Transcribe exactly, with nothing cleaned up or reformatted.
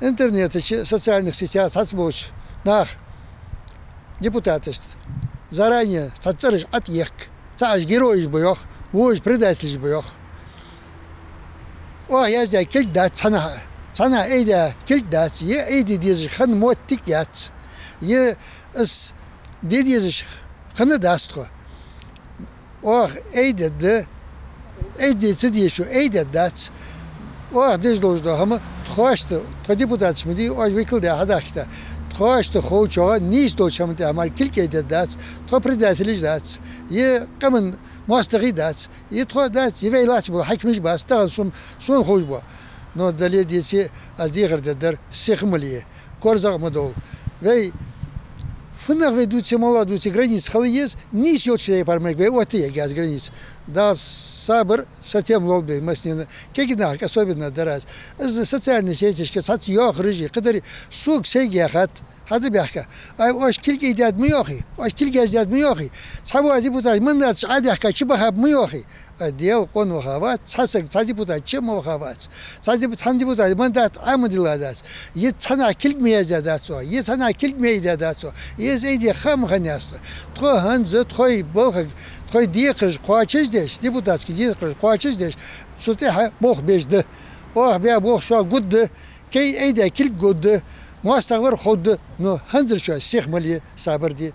Интернета чу, социальных сетях цхьацца болча наха депутаташта заранее цхьацца цӀераш ӀотӀаехк. ЦаӀаш герояш ба йоах, вожаш предателаш ба йоах. Оаха яздаь кулг дац цхьаннахьа, цхьаннахьа айдаь кулг дац, е айде дезаш хинна моттиг яц, е из де дезаш хинна дац тхо. Оаха айдергда, айде ца дезачо айдергдац. Оаха деш долаш дола хӀама тхоашта, тхо депутаташ ма дий, оаш викал даь хьадахкийтта. Тхоашта ховчох нийса долча хӀаман тӀа мара кулг айдергдац, тхо предателаш дац, е къаман моастагӀий дац, е тхо дац, е вай лаьца бола хьакимаш бац, тахан сона, сона ховш бола. Но дале а, деце а, аз дехар дергдар, сиха ма ле, корзагӀа ма довла. Вай фуннагӀа вай дувце, мала дувце, граница хила еза, нийса йолча тайпара мег вай оттае еза граница. Дала сабар, сатем лолба вай массанена, кегий нахага особенно дар аз. Из социальни сеташка цхьацца йоахараш, кхыдар сога сайга яхад, хьада баьхка. Ай, оаш кулг айдаьд ма йоахий, оаш кулг яздаьд ма йоахий. Цхьа вола депутата мандаташ Ӏодехка чубахаб ма йоахий. Ай, Даьла къона ваха вац, цхьа саг, цхьа депутат чу ма ваха вац. Цхьа деп-, цхьан депутата мандат Ӏо ма дилла дац. Е цхьаннахьа кулг ма яздаь дац оаха, е цхьаннахьа кулг ма айдаь дац оаха, е из айде ха ма хиннаяц тха. Тхо хӀанз тхоай балхага, тхоай декхараш кхоачашдеш, депутатски декхараш кхоачашдеш, цу тӀехьа болх беш да. Оаха баь болх шоана гургда, кай айдаь кулг гургда, моастагӀа вар ховргда, но хӀанзарчоа сиха ма ле, сабар де.